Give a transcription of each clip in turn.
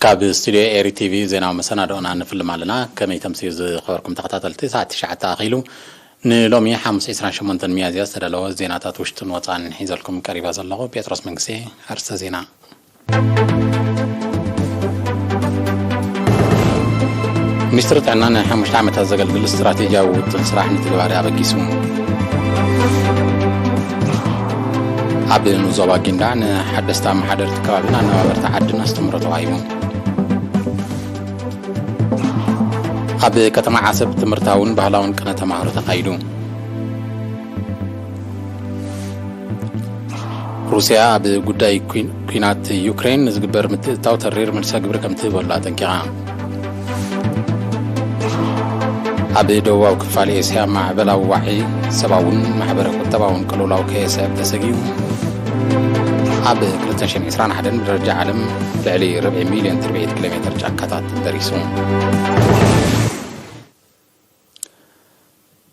ካብ ስቱድዮ ኤሪ ቲቪ ዜናዊ መሰናድኦና ንፍልም ኣለና። ከመይ ተምስዩ ዝኸበርኩም ተኸታተልቲ፣ ሰዓት ትሽዓተ ኣኺሉ። ንሎሚ ሓሙስ ዕስራን ሸሞንተን ሚያዝያ ዝተዳለወ ዜናታት ውሽጥን ወጻእን ሒዘልኩም ቀሪባ ዘለኹ ጴጥሮስ መንግስቴ። ኣርእስተ ዜና። ሚኒስትሪ ጥዕና ንሓሙሽተ ዓመታት ዘገልግል ስትራቴጂያዊ ውጥን ስራሕ ንትግባረ ኣበጊሱ። ኣብ ንዞባ ጊንዳዕ ንሓደስቲ ኣመሓደርቲ ከባቢን ኣነባበርቲ ዓድን ኣስተምህሮ ተዋሂቡ። ኣብ ከተማ ዓሰብ ትምህርታውን ባህላውን ቅነ ተማሃሮ ተኻይዱ። ሩስያ ኣብ ጉዳይ ኩን-፣ ኲናት ዩክሬን ንዝግበር ምትእትታው ተሪር መልሰ ግብሪ ከም ትህበሉ ኣጠንቂቓ። ኣብ ደቡባዊ ክፋል ኤስያ ማዕበላዊ ዋዒ ሰብኣውን ማሕበረ ቁጠባውን ቅልውላው ከየስዕብ ተሰጊኡ። ኣብ ክልተ ሽሕን ዕስራን ሓደን ብደረጃ ዓለም ልዕሊ ርብዒ ሚልዮን ትርብዒት ኪሎ ሜትር ጫካታት በሪሱ።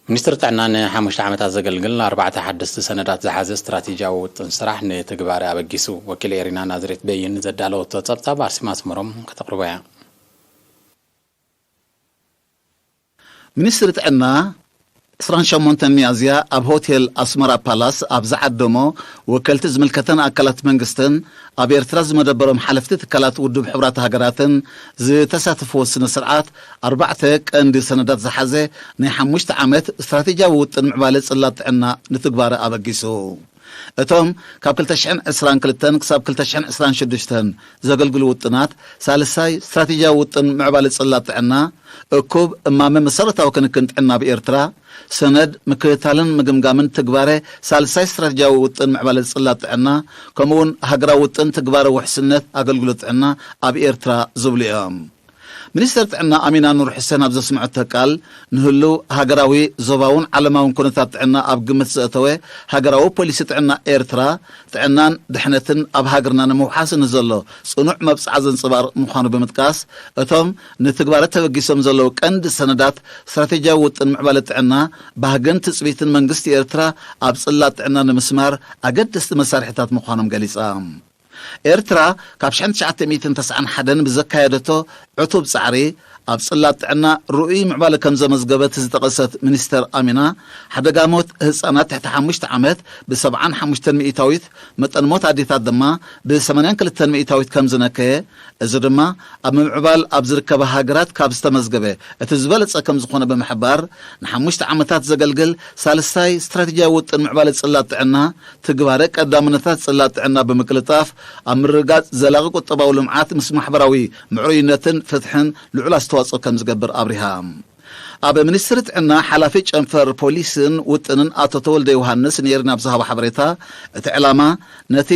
ሚኒስትሪ ጥዕና ንሓሙሽተ ዓመታት ዘገልግል ኣርባዕተ ሓደስቲ ሰነዳት ዝሓዘ ስትራቴጂያዊ ውጥን ስራሕ ንትግባረ ኣበጊሱ። ወኪል ኤሪና ናዝሬት በይን ዘዳለወቶ ጸብጻብ ኣርሴማ ኣስመሮም ከተቕርቦ እያ። ሚኒስትሪ ጥዕና ዕስራን ሸሞንተን ሚያዝያ ኣብ ሆቴል ኣስመራ ፓላስ ኣብ ዝዓደሞ ወከልቲ ዝምልከተን ኣካላት መንግስትን ኣብ ኤርትራ ዝመደበሮም ሓለፍቲ ትካላት ውድብ ሕቡራት ሃገራትን ዝተሳተፍዎ ስነ ስርዓት ኣርባዕተ ቀንዲ ሰነዳት ዝሓዘ ናይ ሓሙሽተ ዓመት ስትራቴጂያዊ ውጥን ምዕባለ ጽላት ጥዕና ንትግባረ ኣበጊሱ። እቶም ካብ ክልተ ሽሕን ዕስራን ክልተን ክሳብ ክልተ ሽሕን ዕስራን ሽዱሽተን ዘገልግሉ ውጥናት፣ ሳልሳይ ስትራቴጂያዊ ውጥን ምዕባለ ጽላት ጥዕና፣ እኩብ እማመ መሰረታዊ ክንክን ጥዕና ኣብ ኤርትራ፣ ሰነድ ምክትታልን ምግምጋምን ትግባረ ሳልሳይ ስትራቴጂያዊ ውጥን ምዕባለ ጽላት ጥዕና፣ ከምኡውን ሃገራዊ ውጥን ትግባረ ውሕስነት ኣገልግሎት ጥዕና ኣብ ኤርትራ ዝብሉ እዮም። ሚኒስተር ጥዕና ኣሚና ኑር ሕሴን ኣብ ዘስምዐቶ ቃል፣ ንህሉው ሃገራዊ፣ ዞባውን ዓለማውን ኩነታት ጥዕና ኣብ ግምት ዘእተወ ሃገራዊ ፖሊሲ ጥዕና ኤርትራ፣ ጥዕናን ድሕነትን ኣብ ሃገርና ንምውሓስ ንዘሎ ጽኑዕ መብጽዓ ዘንጽባርቕ ምዃኑ ብምጥቃስ፣ እቶም ንትግባረ ተበጊሶም ዘለዉ ቀንዲ ሰነዳት ስትራቴጂያዊ ውጥን ምዕባለ ጥዕና፣ ባህግን ትጽቢትን መንግስቲ ኤርትራ ኣብ ጽላት ጥዕና ንምስማር ኣገደስቲ መሳርሒታት ምዃኖም ገሊጻ። ኤርትራ ካብ ሽሕን ትሽዓተ ሚእትን ተስዓን ሓደን ብዘካየደቶ ዕቱብ ጻዕሪ፣ ኣብ ጽላት ጥዕና ርኡይ ምዕባለ ከም ዘመዝገበት ዝጠቐሰት ሚኒስተር ኣሚና፣ ሓደጋ ሞት ህጻናት ትሕቲ ሓሙሽተ ዓመት ብሰብዓን ሓሙሽተን ሚእታዊት፣ መጠን ሞት ኣዴታት ድማ ብሰማንያን ክልተን ሚእታዊት ከም ዝነከየ፣ እዚ ድማ ኣብ ምምዕባል ኣብ ዝርከባ ሃገራት ካብ ዝተመዝገበ እቲ ዝበለጸ ከም ዝኾነ ብምሕባር፣ ንሓሙሽተ ዓመታት ዘገልግል ሳልሳይ ስትራቴጂያዊ ውጥን ምዕባለ ጽላት ጥዕና፣ ትግባረ ቀዳምነታት ጽላት ጥዕና ብምቅልጣፍ፣ ኣብ ምርግጋጽ ዘላቒ ቁጠባዊ ልምዓት ምስ ማሕበራዊ ምዕሩይነትን ፍትሕን ልዑል ኣስተዋጽኦ ከም ዝገብር ኣብሪሃ። ኣብ ሚኒስትሪ ጥዕና ሓላፊ ጨንፈር ፖሊስን ውጥንን ኣቶ ተወልደ ዮሃንስ ንኤሪና ኣብ ዝሃቦ ሓበሬታ፣ እቲ ዕላማ ነቲ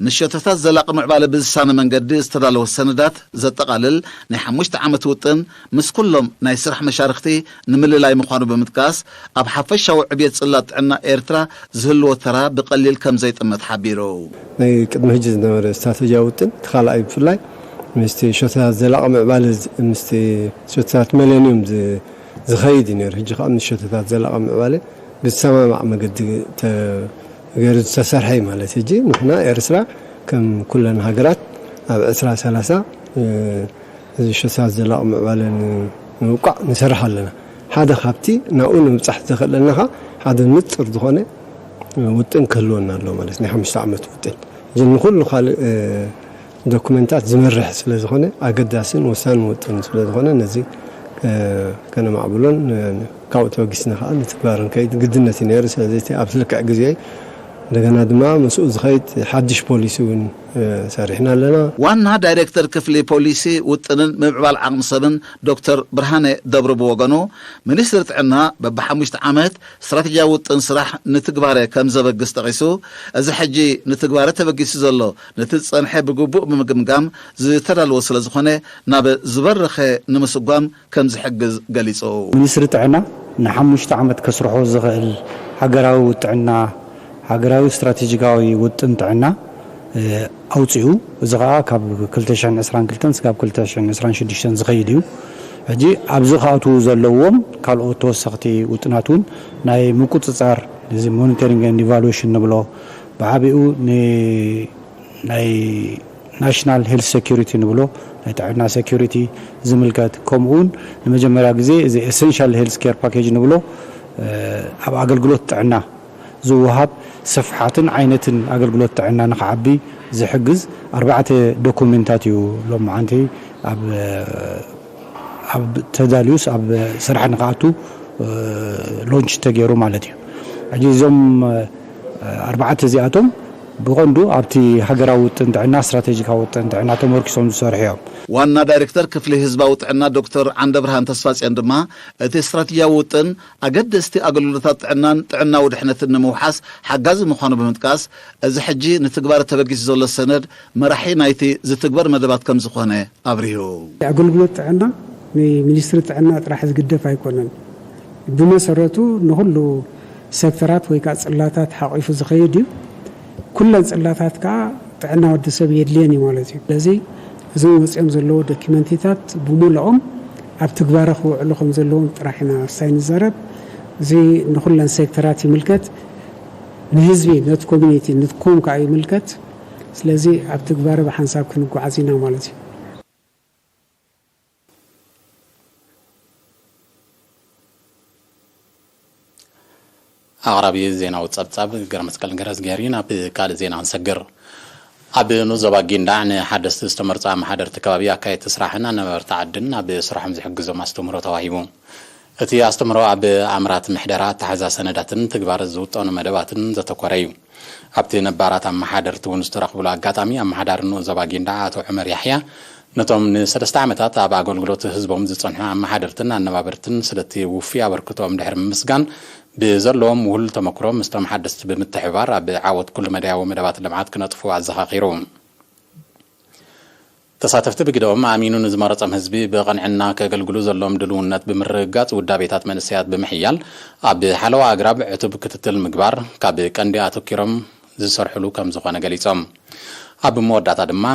ምስ ሸቶታት ዘላቒ ምዕባለ ብዝሳነ መንገዲ ዝተዳለወ ሰነዳት ዘጠቓልል ናይ ሓሙሽተ ዓመት ውጥን ምስ ኩሎም ናይ ስራሕ መሻርኽቲ ንምልላይ ምዃኑ ብምጥቃስ፣ ኣብ ሓፈሻዊ ዕብየት ጽላት ጥዕና ኤርትራ ዝህልዎ ተራ ብቐሊል ከም ዘይጥመት ሓቢሩ። ናይ ቅድሚ ሕጂ ዝነበረ ስትራተጂያዊ ውጥን፣ እቲ ካልኣይ ብፍላይ ምስቲ ሸቶታት ዘላቒ ምዕባለ ዝ-፣ ምስቲ ሸቶታት መለንዩም ዝ-፣ ዝኸይድ እዩ ነይሩ። ሕጂ ከኣ ምስ ሸቶታት ዘላቒ ምዕባለ ብዝሰማማዕ መገዲ ተ-፣ ገይሩ ዝተሰርሐ እዩ ማለት። ሕጂ ንሕና ኤርትራ ከም ኩለን ሃገራት ኣብ ዕስራ ሰላሳ፣ እ፣ እዚ ሸቶታት ዘላቒ ምዕባለ ን-፣ ንምብቃዕ ንሰርሕ ኣለና። ሓደ ካብቲ ናብኡ ንምብጻሕ ዘኽእለና ኸኣ ሓደ ንጹር ዝኾነ ውጥን ክህልወና ኣለዎ ማለት ናይ ሓሙሽተ ዓመት ውጥን። ሕጂ ንኹሉ ካልእ፣ እ፣ ዶኩመንታት ዝመርሕ ስለ ዝኾነ ኣገዳስን ወሳንን ውጥን ስለ ዝኾነ ነዚ፣ እ፣ ከነማዕብሎን፣ እ፣ ካብኡ ተበጊስና ኸኣ ንትግባር ንከይድ ግድነት እዩ ነይሩ። ስለዚ እቲ ኣብዚ ልክዕ ግዜ እንደገና ድማ ምስኡ ዝኸይድ ሓድሽ ፖሊሲ እውን፣ እ፣ ሰሪሕና ኣለና። ዋና ዳይሬክተር ክፍሊ ፖሊሲ ውጥንን ምምዕባል ዓቕሚ ሰብን ዶክተር ብርሃነ ደብሩ ብወገኑ፣ ሚኒስትሪ ጥዕና በብሓሙሽተ ዓመት ስትራቴጂያዊ ውጥን ስራሕ ንትግባረ ከም ዘበግስ ጠቒሱ፣ እዚ ሕጂ ንትግባረ ተበጊሱ ዘሎ ነቲ ዝጸንሐ ብግቡእ ብምግምጋም ዝተዳለወ ስለ ዝኾነ ናብ ዝበረኸ ንምስጓም ከም ዝሕግዝ ገሊጹ። ሚኒስትሪ ጥዕና ንሓሙሽተ ዓመት ከስርሖ ዝኽእል ሃገራዊ ጥዕና፣ ሃገራዊ ስትራቴጂካዊ ውጥን ጥዕና፣ እ፣ ኣውጺኡ፣ እዚ ኸኣ ካብ ክልተ ሽሕን ዕስራን ክልተን ስጋብ ክልተ ሽሕን ዕስራን ሽዱሽተን ዝኸይድ እዩ። ሕጂ ኣብዚ ክኣትዉ ዘለዎም ካልኦት ተወሰኽቲ ውጥናት እውን ናይ ምቁጽጻር፣ እዚ ሞኒተሪንግ ኤንድ ኢቫሉዌሽን ንብሎ፣ ብዓቢኡ ን-፣ ናይ ናሽናል ሄልት ሴኩሪቲ ንብሎ፣ ናይ ጥዕና ሴኩሪቲ ዝምልከት፣ ከምኡ እውን ንመጀመርያ ግዜ እዚ ኤሰንሻል ሄልት ኬር ፓኬጅ ንብሎ፣ ኣብ ኣገልግሎት ጥዕና ዝወሃብ ስፍሓትን ዓይነትን ኣገልግሎት ጥዕና ንክዓቢ ዝሕግዝ ኣርባዕተ ዶኩሜንታት እዩ ሎማዓንቲ ኣብ ኣብ ተዳልዩስ ኣብ ስራሕ ንክኣቱ ሎንች ተገይሩ ማለት እዩ። ሕጂ እዞም ኣርባዕተ እዚኣቶም ብቐንዱ ኣብቲ ሃገራዊ ውጥን ጥዕና፣ ስትራቴጂካዊ ውጥን ጥዕና ተመርኪሶም ዝሰርሑ እዮም። ዋና ዳይሬክተር ክፍሊ ህዝባዊ ጥዕና ዶክተር ዓንደብርሃን ተስፋጽዮን ድማ፣ እቲ ስትራቴጂያዊ ውጥን ኣገደስቲ ኣገልግሎታት ጥዕናን ጥዕናዊ ድሕነትን ንምውሓስ ሓጋዚ ምዃኑ ብምጥቃስ፣ እዚ ሕጂ ንትግባረ ተበጊሱ ዘሎ ሰነድ መራሒ ናይቲ ዝትግበር መደባት ከም ዝኾነ ኣብሪሁ። ኣገልግሎት ጥዕና ንሚኒስትሪ ጥዕና ጥራሕ ዝግደፍ ኣይኮነን። ብመሰረቱ ንኹሉ ሴክተራት ወይ ከዓ ጽላታት ሓቂፉ ዝኸይድ እዩ። ኩለን ጽላታት ከዓ ጥዕና ወዲ ሰብ የድልየን እዩ ማለት እዩ። ስለዚ እዞም ወፂኦም ዘለዉ ዶኪመንቲታት ብምልኦም ኣብ ትግባረ ክውዕሉ ከም ዘለዎም ጥራሕ ኢና ሳይ ንዛረብ። እዚ ንኹለን ሴክተራት ይምልከት፣ ንህዝቢ፣ ነቲ ኮሚኒቲ፣ ንትኮም ከዓ ይምልከት። ስለዚ ኣብ ትግባረ ብሓንሳብ ክንጓዓዝ ኢና ማለት እዩ። ኣቕራቢ ዜናዊ ጸብጻብ ገረመስቀል ገረዝጊሄር እዩ። ናብ ካልእ ዜና ክንሰግር። ኣብ ንኡስ ዞባ ጊንዳዕ ንሓደስቲ ዝተመርጹ ኣመሓደርቲ ከባቢ፣ ኣካየድቲ ስራሕን ኣነባበርቲ ዓድን ኣብ ስራሖም ዝሕግዞም ኣስተምህሮ ተዋሂቡ። እቲ ኣስተምህሮ ኣብ ኣምራት ምሕደራ፣ ኣተሓሕዛ ሰነዳትን ትግባረ ዝውጠኑ መደባትን ዘተኮረ እዩ። ኣብቲ ነባራት ኣመሓደርቲ እውን ዝተረኽብሉ ኣጋጣሚ፣ ኣመሓዳሪ ንኡስ ዞባ ጊንዳዕ ኣቶ ዑመር ያሕያ፣ ነቶም ንሰለስተ ዓመታት ኣብ ኣገልግሎት ህዝቦም ዝጸንሑ ኣመሓደርትን ኣነባበርትን ስለቲ ውፉይ ኣበርክቶኦም ድሕሪ ምምስጋን፣ ብዘለዎም ውሁል ተመክሮ ምስቶም ሓደስቲ ብምትሕብባር ኣብ ዓወት ኩሉ መዳያዊ መደባት ልምዓት ክነጥፉ ኣዘኻኺሩ። ተሳተፍቲ ብግደኦም፣ ኣሚኑ ንዝመረጾም ህዝቢ ብቕንዕና ከገልግሉ ዘለዎም ድልውነት ብምርግጋጽ፣ ውዳቤታት መንእሰያት ብምሕያል፣ ኣብ ሓለዋ ኣግራብ ዕቱብ ክትትል ምግባር ካብ ቀንዲ ኣተኪሮም ዝሰርሕሉ ከም ዝኾነ ገሊጾም። ኣብ መወዳእታ ድማ፣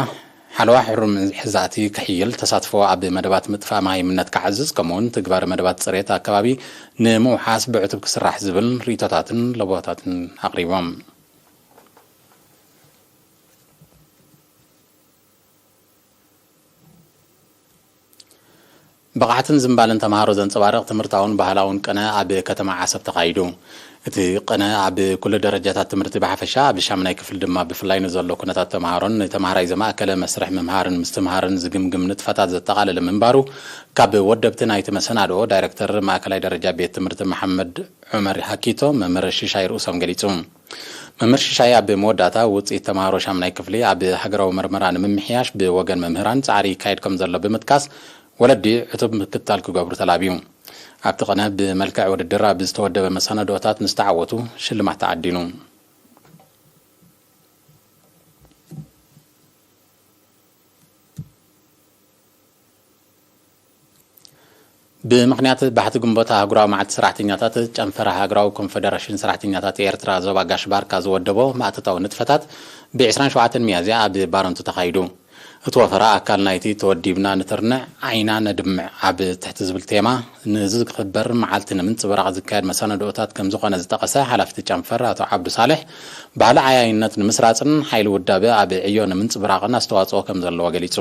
ሓለዋ ሕሩም ሕዛእቲ ክሕይል፣ ተሳትፎ ኣብ መደባት ምጥፋእ መሃይምነት ክዓዝዝ፣ ከምኡውን ትግባረ መደባት ጽሬት ኣከባቢ ንምውሓስ ብዕቱብ ክስራሕ ዝብል ርእይቶታትን ለበዋታትን ኣቕሪቦም። ብቕዓትን ዝንባለን ተምሃሮ ዘንጸባርቕ ትምህርታውን ባህላውን ቅነ ኣብ ከተማ ዓሰብ ተኻይዱ። እቲ ቅነ ኣብ ኩሉ ደረጃታት ትምህርቲ ብሓፈሻ፣ ኣብ ሻምናይ ክፍሊ ድማ ብፍላይ ንዘሎ ኩነታት ተምሃሮን ንተምሃራይ ዘማእከለ መስርሕ ምምሃርን ምስትምሃርን ዝግምግም ንጥፈታት ዘጠቓለለ ምንባሩ፣ ካብ ወደብቲ ናይቲ መሰናድኦ ዳይሬክተር ማእከላይ ደረጃ ቤት ትምህርቲ መሓመድ ዑመር ሃኪቶ መምህር ሽሻይ ርእሶም ገሊጹ። መምህር ሽሻይ ኣብ መወዳእታ፣ ውጽኢት ተምሃሮ ሻምናይ ክፍሊ ኣብ ሃገራዊ መርመራ ንምምሕያሽ ብወገን መምህራን ጻዕሪ ይካየድ ከም ዘሎ ብምጥቃስ፣ ወለዲ ዕቱብ ምክትታል ክገብሩ ተላብዩ። ኣብቲ ቅነ ብመልክዕ ውድድር ኣብ ዝተወደበ መሰናድኦታት ምስ ተዓወቱ ሽልማት ተዓዲሉ። ብምኽንያት ባሕቲ ግንቦት ኣህጉራዊ መዓልቲ ሰራሕተኛታት፣ ጨንፈር ሃገራዊ ኮንፈደረሽን ሰራሕተኛታት ኤርትራ ዞባ ጋሽ ባርካ ዝወደቦ ማእቶታዊ ንጥፈታት ብ ዕስራን ሸውዓተን ሚያዝያ ኣብ ባረንቱ ተኻይዱ። እቲ ወፈራ ኣካል ናይቲ ተወዲብና ንትርንዕ፣ ዓይና ነድምዕ ኣብ ትሕቲ ዝብል ቴማ ንዝኽበር መዓልቲ ንምንጽብራቕ ዝካየድ መሰናድኦታት ከም ዝኾነ ዝጠቐሰ ሓላፊ እቲ ጨንፈር ኣቶ ዓብዱ ሳልሕ፣ ባህሊ ዓያይነት ንምስራጽን ሓይሊ ውዳበ ኣብ ዕዮ ንምንጽብራቕን ኣስተዋጽኦ ከም ዘለዎ ገሊጹ።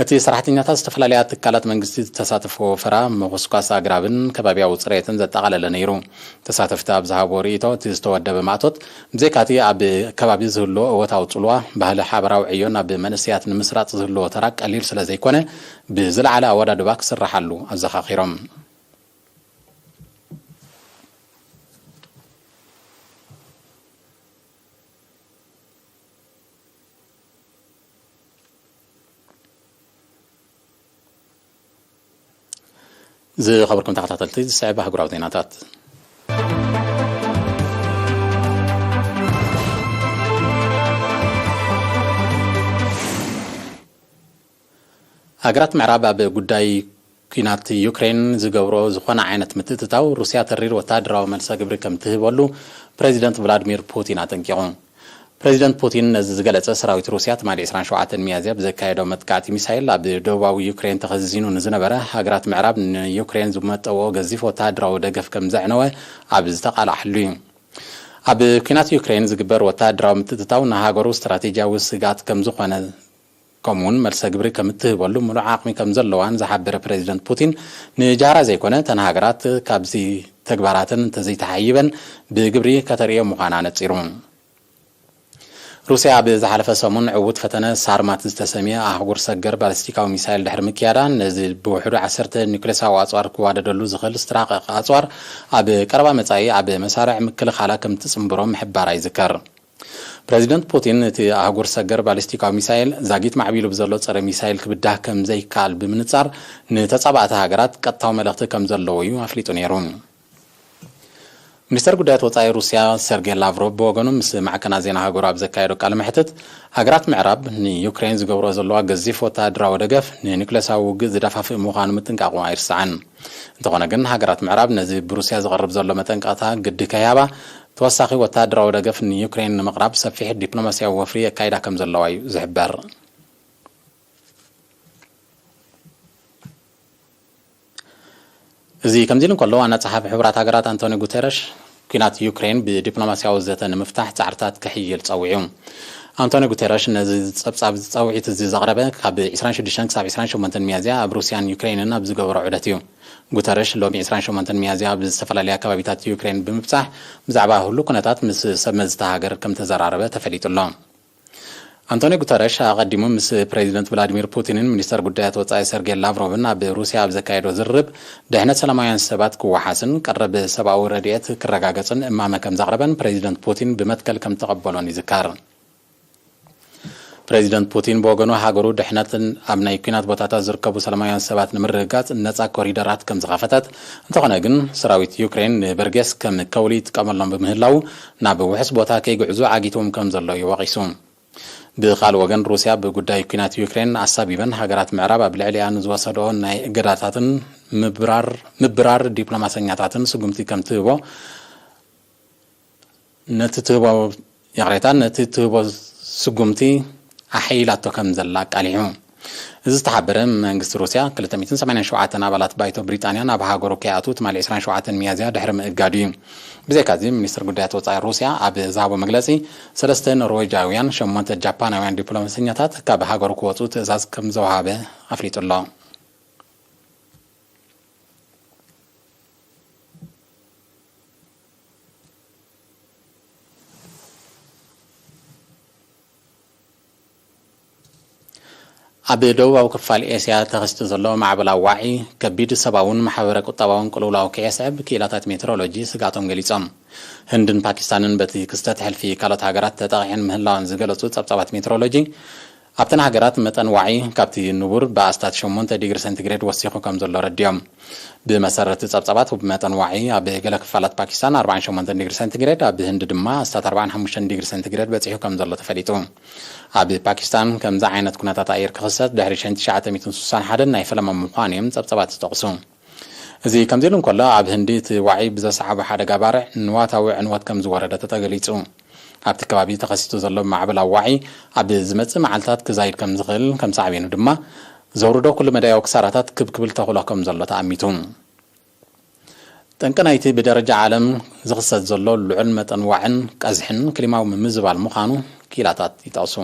እቲ ሰራሕተኛታት ዝተፈላለያ ትካላት መንግስቲ ዝተሳተፍዎ ወፈራ፣ ምኹስኳስ ኣግራብን ከባብያዊ ጽሬትን ዘጠቓለለ ነይሩ። ተሳተፍቲ ኣብ ዝሃብዎ ርእይቶ፣ እቲ ዝተወደበ ማእቶት፣ ብዘይካቲ ኣብ ከባቢ ዝህልዎ እወታዊ ጽልዋ፣ ባህሊ ሓበራዊ ዕዮን ኣብ መንእሰያት ንምስራጽ ዝህልዎ ተራ ቀሊል ስለ ዘይኮነ፣ ብዝለዓለ ኣወዳድባ ክስርሓሉ ኣዘኻኺሮም። ዝኸበርኩም ተኸታተልቲ፣ ዝስዕብ ኣህጉራዊ ዜናታት። ሃገራት ምዕራብ ኣብ ጉዳይ ኲናት ዩክሬን ዝገብሮ ዝኾነ ዓይነት ምትእትታው፣ ሩስያ ተሪር ወተሃደራዊ መልሰ ግብሪ ከም ትህበሉ ፕሬዚደንት ቭላድሚር ፑቲን ኣጠንቂቑ። ፕሬዚደንት ፑቲን ነዚ ዝገለጸ፣ ሰራዊት ሩስያ ትማሊ ዕስራን ሸውዓተን ሚያዝያ ብዘካየዶ መጥቃዕቲ ሚሳይል ኣብ ደቡባዊ ዩክሬን ተኸዚኑ ንዝነበረ፣ ሃገራት ምዕራብ ንዩክሬን ዝመጠዎ ገዚፍ ወተሃደራዊ ደገፍ ከም ዘዕነወ ኣብ ዝተቓልዓሉ እዩ። ኣብ ኲናት ዩክሬን ዝግበር ወተሃደራዊ ምትእትታው ንሃገሩ ስትራቴጂያዊ ስግኣት ከም ዝኾነ፣ ከምኡውን መልሰ ግብሪ ከም እትህበሉ ምሉእ ዓቕሚ ከም ዘለዋን ዝሓበረ ፕሬዚደንት ፑቲን፣ ንጃህራ ዘይኮነ፣ እተን ሃገራት ካብዚ ተግባራተን እንተዘይተሓይበን ብግብሪ ከተርእዮ ምዃና ነጺሩ። ሩስያ ኣብ ዝሓለፈ ሰሙን ዕዉት ፈተነ ሳርማት ዝተሰምየ ኣህጉር ሰገር ባሊስቲካዊ ሚሳይል ድሕሪ ምክያዳ፣ ነዚ ብውሕዱ ዓሰርተ ኒውክሌሳዊ ኣጽዋር ክዋደደሉ ዝኽእል ዝተራቐቐ ኣጽዋር ኣብ ቀረባ መጻኢ ኣብ መሳርዕ ምክልኻላ ከም ትጽንብሮ ምሕባራ ይዝከር። ፕሬዚደንት ፑቲን፣ እቲ ኣህጉር ሰገር ባሊስቲካዊ ሚሳይል ዛጊት ማዕቢሉ ብዘሎ ጸረ ሚሳይል ክብዳህ ከም ዘይከኣል ብምንጻር፣ ንተጻባእቲ ሃገራት ቀጥታዊ መልእኽቲ ከም ዘለዎ እዩ ኣፍሊጡ ነይሩ። ሚኒስተር ጉዳያት ወጻኢ ሩስያ ሰርጌይ ላቭሮቭ ብወገኑ፣ ምስ ማዕከናት ዜና ሃገሩ ኣብ ዘካየዶ ቃለ መሕትት፣ ሃገራት ምዕራብ ንዩክሬን ዝገብሮ ዘለዋ ገዚፍ ወተሃደራዊ ደገፍ ንኒውክሌሳዊ ውግእ ዝደፋፍእ ምዃኑ ምጥንቃቑ ኣይርሳዕን። እንተኾነ ግን፣ ሃገራት ምዕራብ ነዚ ብሩስያ ዝቐርብ ዘሎ መጠንቀቕታ ግዲ ከይሃባ፣ ተወሳኺ ወተሃደራዊ ደገፍ ንዩክሬን ንምቕራብ ሰፊሕ ዲፕሎማስያዊ ወፍሪ የካይዳ ከም ዘለዋ እዩ ዝሕበር። እዚ ከምዚ ኢሉ እንከሎ፣ ዋና ጸሓፊ ሕቡራት ሃገራት ኣንቶኒ ጉተረሽ፣ ኲናት ዩክሬን ብዲፕሎማስያዊ ዘተ ንምፍታሕ ጻዕርታት ክሕይል ጸዊዑ። ኣንቶኒ ጉተረሽ ነዚ ጸብጻብ ጻውዒት እዚ ዘቕረበ፣ ካብ ዕስራን ሽዱሽተን ክሳብ ዕስራን ሸሞንተን ሚያዝያ ኣብ ሩስያን ዩክሬንን ኣብ ዝገበሮ ዑደት እዩ። ጉተረሽ ሎሚ ዕስራን ሸሞንተን ሚያዝያ ኣብ ዝተፈላለያ ከባቢታት ዩክሬን ብምብጻሕ፣ ብዛዕባ ህሉ ኩነታት ምስ ሰብ መዚ እታ ሃገር ከም ተዘራረበ ተፈሊጡ ኣሎ። ኣንቶኒ ጉተረሽ ኣቐዲሙ ምስ ፕሬዚደንት ቭላዲሚር ፑቲንን ሚኒስተር ጉዳያት ወጻኢ ሰርጌይ ላቭሮቭን ኣብ ሩስያ ኣብ ዘካየዶ ዝርርብ፣ ድሕነት ሰላማውያን ሰባት ክወሓስን ቀረብ ሰብኣዊ ረድኤት ክረጋገጽን እማመ ከም ዘቕረበን ፕሬዚደንት ፑቲን ብመትከል ከም ተቐበሎን ይዝከር። ፕሬዚደንት ፑቲን ብወገኑ፣ ሃገሩ ድሕነትን ኣብ ናይ ኲናት ቦታታት ዝርከቡ ሰላማውያን ሰባት ንምርግጋጽ ነጻ ኮሪደራት ከም ዝኸፈተት፣ እንተኾነ ግን፣ ሰራዊት ዩክሬን ንበርጌስ ከም ከውሊ ይጥቀመሎም በምህላዉ፣ ናብ ውሑስ ቦታ ከይግዕዙ ዓጊትዎም ከም ዘሎ እዩ ወቒሱ። ብኻልእ ወገን፣ ሩስያ ብጉዳይ ኲናት ዩክሬን ኣሳቢበን፣ ሃገራት ምዕራብ ኣብ ልዕሊኣ ንዝወሰድኦ ናይ እገዳታትን ምብራር፣ ምብራር ዲፕሎማሰኛታትን ስጉምቲ ከም ትህቦ፣ ነቲ ትህቦ፣ ይቕሬታ፣ ነቲ ትህቦ ስጉምቲ ኣሐይላቶ ከም ዘላ ኣቃሊሑ። እዚ ዝተሓበረ፣ መንግስቲ ሩስያ ክልተ ሚእትን ሰማንያን ሸውዓተን ኣባላት ባይቶ ብሪጣንያ ናብ ሃገሩ ከይኣትዉ ትማሊ ዕስራን ሸውዓተን ሚያዝያ ድሕሪ ምእጋዱ እዩ። ብዘይካዚ፣ ሚኒስትር ጉዳያት ወጻኢ ሩስያ ኣብ ዝሃቦ መግለጺ፣ ሰለስተ ኖርዌጃውያን፣ ሸሞንተ ጃፓናውያን ዲፕሎማሰኛታት ካብ ሃገሩ ክወጹ ትእዛዝ ከም ዘውሃበ ኣፍሊጡ ኣሎ። ኣብ ደቡባዊ ክፋል ኤስያ ተኸሲቱ ዘሎ ማዕበል ኣዋዒ፣ ከቢድ ሰብኣውን ማሕበረ ቁጠባውን ቅልውላው ከየስዕብ፣ ክኢላታት ሜትሮሎጂ ስግኣቶም ገሊጾም። ህንድን ፓኪስታንን በቲ ክስተት ሕልፊ ካልኦት ሃገራት ተጠቒዐን ምህላወን ዝገለጹ ጸብጻባት ሜትሮሎጂ፣ ኣብተን ሃገራት መጠን ዋዒ ካብቲ ንቡር ብኣስታት ሸሞንተ ዲግሪ ሴንቲግሬድ ወሲኹ ከም ዘሎ ረዲኦም። ብመሰረት ጸብጻባት፣ መጠን ዋዒ ኣብ ገለ ክፋላት ፓኪስታን ኣርባዓን ሸሞንተን ዲግሪ ሴንቲግሬድ፣ ኣብ ህንዲ ድማ ኣስታት ኣርባዓን ሓሙሽተን ዲግሪ ሴንቲግሬድ በጺሑ ከም ዘሎ ተፈሊጡ። ኣብ ፓኪስታን ከምዚ ዓይነት ኩነታት ኣየር ክኽሰት ድሕሪ ሽሕን ትሽዓተ ሚእትን ስሳን ሓደን ናይ ፈለማ ምዃኑ እዮም ጸብጻባት ዝጠቕሱ። እዚ ከምዚ ኢሉ እንከሎ፣ ኣብ ህንዲ እቲ ዋዒ ብዘስዓቦ ሓደጋ ባርዕ ንዋታዊ ዕንወት ከም ዝወረደ ተተገሊጹ። ኣብቲ ከባቢ ተኸሲቱ ዘሎ ማዕበል ኣዋዒ ኣብ ዝመጽእ መዓልታት ክዛይድ ከም ዝኽእል፣ ከም ሳዕቤኑ ድማ ዘውርዶ ኩሉ መዳያዊ ክሳራታት ክብ ክብል ተኽእሎ ከም ዘሎ ተኣሚቱ። ጠንቂ ናይቲ ብደረጃ ዓለም ዝኽሰት ዘሎ ልዑል መጠን ዋዕን ቀዝሕን ክሊማዊ ምምዝባል ምዃኑ ክኢላታት ይጠቕሱ።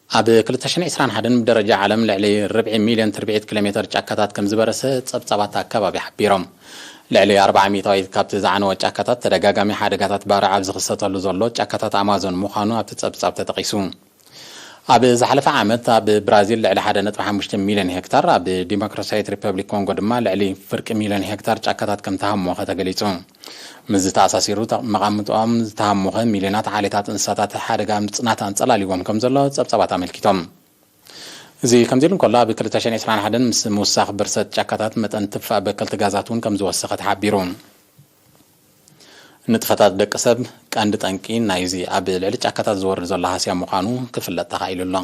ኣብ ክልተ ሽሕን ዕስራን ሓደን ብደረጃ ዓለም ልዕሊ ርብዒ ሚልዮን ትርብዒት ኪሎ ሜተር ጫካታት ከም ዝበረሰ ጸብጻባት ኣከባቢ ሓቢሮም። ልዕሊ ኣርብዓ ሚእታዊት ካብቲ ዝዓነወ ጫካታት፣ ተደጋጋሚ ሓደጋታት ባርዕ ኣብ ዝኽሰተሉ ዘሎ ጫካታት ኣማዞን ምዃኑ ኣብቲ ጸብጻብ ተጠቒሱ። ኣብ ዝሓለፈ ዓመት ኣብ ብራዚል ልዕሊ ሓደ ነጥቢ ሓሙሽተ ሚልዮን ሄክታር፣ ኣብ ዲሞክራሲያዊት ሪፐብሊክ ኮንጎ ድማ ልዕሊ ፍርቂ ሚልዮን ሄክታር ጫካታት ከም ተሃሞኸ ተገሊጹ። ምስዚ ተኣሳሲሩ፣ ተ-፣ መቓምጦኦም ዝተሃሞኸ ሚልዮናት ዓሌታት እንስሳታት ሓደጋ ምጽናት ኣንጸላልይዎም ከም ዘሎ ጸብጻባት ኣመልኪቶም። እዚ ከምዚ ኢሉ እንከሎ፣ ኣብ ክልተ ሽሕን ዕስራን ሓደን ምስ ምውሳኽ ብርሰት ጫካታት፣ መጠን ትፋ በከልቲ ጋዛት እውን ከም ዝወሰኸ ተሓቢሩ። ንጥፈታት ደቂ ሰብ ቀንዲ ጠንቂ ናይዚ ኣብ ልዕሊ ጫካታት ዝወርድ ዘሎ ሃስያ ምዃኑ ክፍለጥ ተኻኢሉ ኣሎ።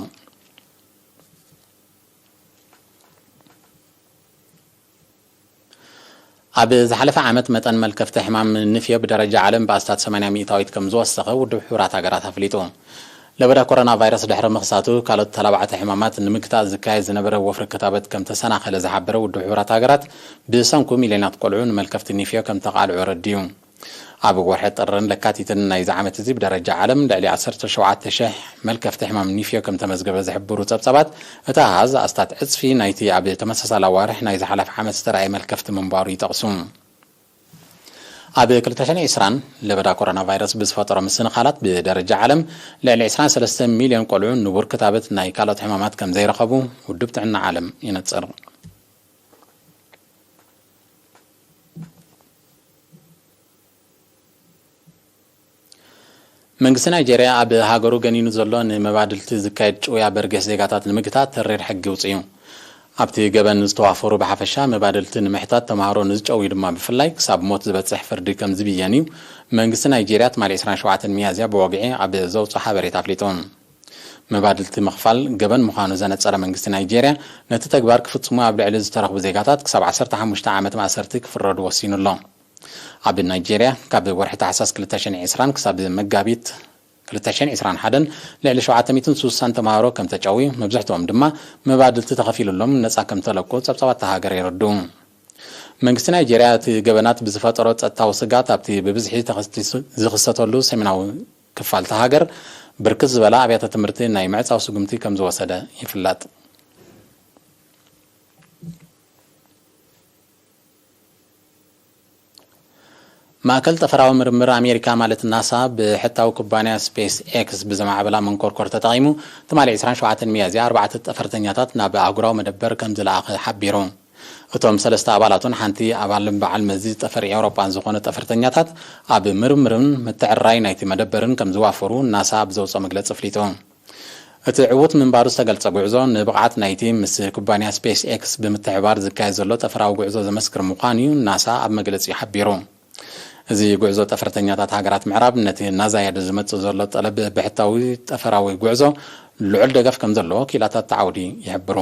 ኣብ ዝሓለፈ ዓመት መጠን መልከፍቲ ሕማም ንፍዮ ብደረጃ ዓለም ብኣስታት ሰማንያ ሚእታዊት ከም ዝወሰኸ ውድብ ሕቡራት ሃገራት ኣፍሊጡ። ለበዳ ኮሮና ቫይረስ ድሕሪ ምኽሳቱ፣ ካልኦት ተላባዕቲ ሕማማት ንምግታእ ዝካየድ ዝነበረ ወፍሪ ክታበት ከም ተሰናኸለ ዝሓበረ ውድብ ሕቡራት ሃገራት፣ ብሰንኩ ሚልዮናት ቆልዑ ንመልከፍቲ ንፍዮ ከም ተቓልዑ ኣረዲኡ። ኣብ ወርሒ ጥርን ለካቲትን ናይዚ ዓመት እዚ ብደረጃ ዓለም ልዕሊ ዓሰርተ ሸውዓተ ሽሕ መልከፍቲ ሕማም ኒፍዮ ከም ተመዝገበ ዝሕብሩ ጸብጻባት፣ እቲ ኣሃዝ ኣስታት ዕጽፊ ናይቲ ኣብ ተመሳሳሊ ኣዋርሕ ናይ ዝሓለፈ ዓመት ዝተራእየ መልከፍቲ ምንባሩ ይጠቕሱ። ኣብ ክልተ ሽሕን ዕስራን ለበዳ ኮሮና ቫይረስ ብዝፈጠሮ ምስንኻላት ብደረጃ ዓለም ልዕሊ ዕስራን ሰለስተን ሚልዮን ቆልዑ ንቡር ክታበት ናይ ካልኦት ሕማማት ከም ዘይረኸቡ ውድብ ጥዕና ዓለም ይነጽር። መንግስቲ ናይጄርያ ኣብ ሃገሩ ገኒኑ ዘሎ ንመባድልቲ ዝካየድ ጭውያ በርገስ ዜጋታት ንምግታት ተሪር ሕጊ ኣውጺኡ። ኣብቲ ገበን ዝተዋፈሩ ብሓፈሻ መባድልቲ ንምሕታት ተምሃሮ ንዝጨውዩ ድማ ብፍላይ ክሳብ ሞት ዝበጽሕ ፍርዲ ከም ዝብየን እዩ መንግስቲ ናይጄርያ ትማሊ ዕስራን ሸውዓተን ሚያዝያ ብወግዒ ኣብ ዘውጽኦ ሓበሬታ ኣፍሊጡ። መባድልቲ ምኽፋል ገበን ምዃኑ ዘነጸረ መንግስቲ ናይጄርያ፣ ነቲ ተግባር ክፍጽሙ ኣብ ልዕሊ ዝተረኽቡ ዜጋታት ክሳብ ዓሰርተ ሓሙሽተ ዓመት ማእሰርቲ ክፍረዱ ወሲኑ ኣሎ። ኣብ ናይጄርያ ካብ ወርሒ ታሕሳስ ክልተ ሽሕን ዕስራን ክሳብ መጋቢት ክልተ ሽሕን ዕስራን ሓደን ልዕሊ ሸውዓተ ሚእትን ስሳን ተምሃሮ ከም ተጨውዩ፣ መብዛሕትኦም ድማ መባድልቲ ተኸፊሉሎም ነጻ ከም ተለቁ ጸብጻባት እታ ሃገር የረድኡ። መንግስቲ ናይጄርያ እቲ ገበናት ብዝፈጠሮ ጸጥታዊ ስግኣት ኣብቲ ብብዝሒ ተኸስቲሱ ዝኽሰተሉ ሰሜናዊ ክፋል እታ ሃገር ብርክት ዝበላ ኣብያተ ትምህርቲ ናይ ምዕጻው ስጉምቲ ከም ዝወሰደ ይፍለጥ። ማእከል ጠፈራዊ ምርምር ኣሜሪካ ማለት ናሳ ብሕታዊ ኩባንያ ስፔስ ኤክስ ብዘማዕበላ መንኮርኮር ተጠቒሙ ትማሊ ዕስራን ሸውዓተን ሚያዝያ ኣርባዕተ ጠፈርተኛታት ናብ ኣህጉራዊ መደበር ከም ዝለኣኸ ሓቢሩ። እቶም ሰለስተ ኣባላቱን ሓንቲ ኣባልን በዓል መዚ ጠፈር ኤውሮጳን ዝኾነ ጠፈርተኛታት ኣብ ምርምርን ምትዕርራይ ናይቲ መደበርን ከም ዝዋፈሩ ናሳ ኣብ ዘውፅኦ መግለፂ ኣፍሊጡ። እቲ ዕዉት ምንባሩ ዝተገልጸ ጉዕዞ ንብቕዓት ናይቲ ምስ ኩባንያ ስፔስ ኤክስ ብምትሕብባር ዝካየድ ዘሎ ጠፈራዊ ጉዕዞ ዘመስክር ምዃኑ እዩ ናሳ ኣብ መግለጺኡ ሓቢሩ። እዚ ጉዕዞ ጠፈርተኛታት ሃገራት ምዕራብ ነቲ ናዛያደ ዝመጽእ ዘሎ ጠለብ ብሕታዊ ጠፈራዊ ጉዕዞ ልዑል ደገፍ ከም ዘለዎ ወኪላታት እቲ ዓውዲ ይሕብሩ።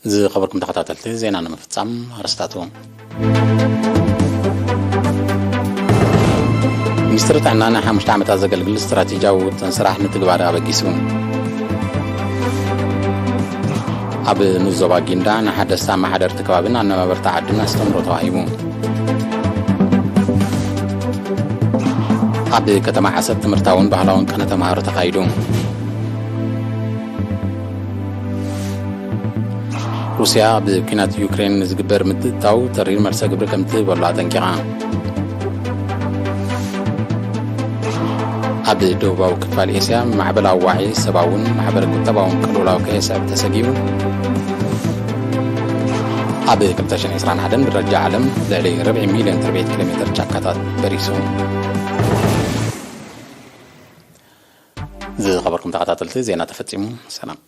ዝኸበርኩም ተኸታተልቲ፣ ዜና ንምፍጻም ኣርእስታቱ። ሚኒስትሪ ጥዕና ንሓሙሽተ ዓመታት ዘገልግል ስትራቴጂያዊ ውጥን ስራሕ ንትግባረ ኣበጊሱ። ኣብ ንኡስ ዞባ ጊንዳዕ ንሓደስቲ ኣመሓደርቲ ከባብን ኣነባበርቲ ዓድን ኣስተምህሮ ተዋሂቡ። ኣብ ከተማ ዓሰብ ትምህርታውን ባህላውን ቅነ ተምሃሮ ተኻይዱ። ሩስያ ኣብ ኲናት ዩክሬን ንዝግበር ምትእትታው ተሪር መልሰ ግብሪ ከም ትህበሉ ኣጠንቂቓ። ኣብ ደቡባዊ ክፋል ኤስያ ማዕበል ኣዋዒ ሰብኣውን ማሕበረ ቁጠባውን ቅልውላው ከየስዕብ ተሰጊኡ። ኣብ ክልተ ሽሕን ዕስራን ሓደን ብደረጃ ዓለም ልዕሊ ርብዒ ሚልዮን ትርቤት ኪሎ ሜትር ጫካታት በሪሱ። ዝኸበርኩም ተኸታተልቲ፣ ዜና ተፈጺሙ። ሰላም።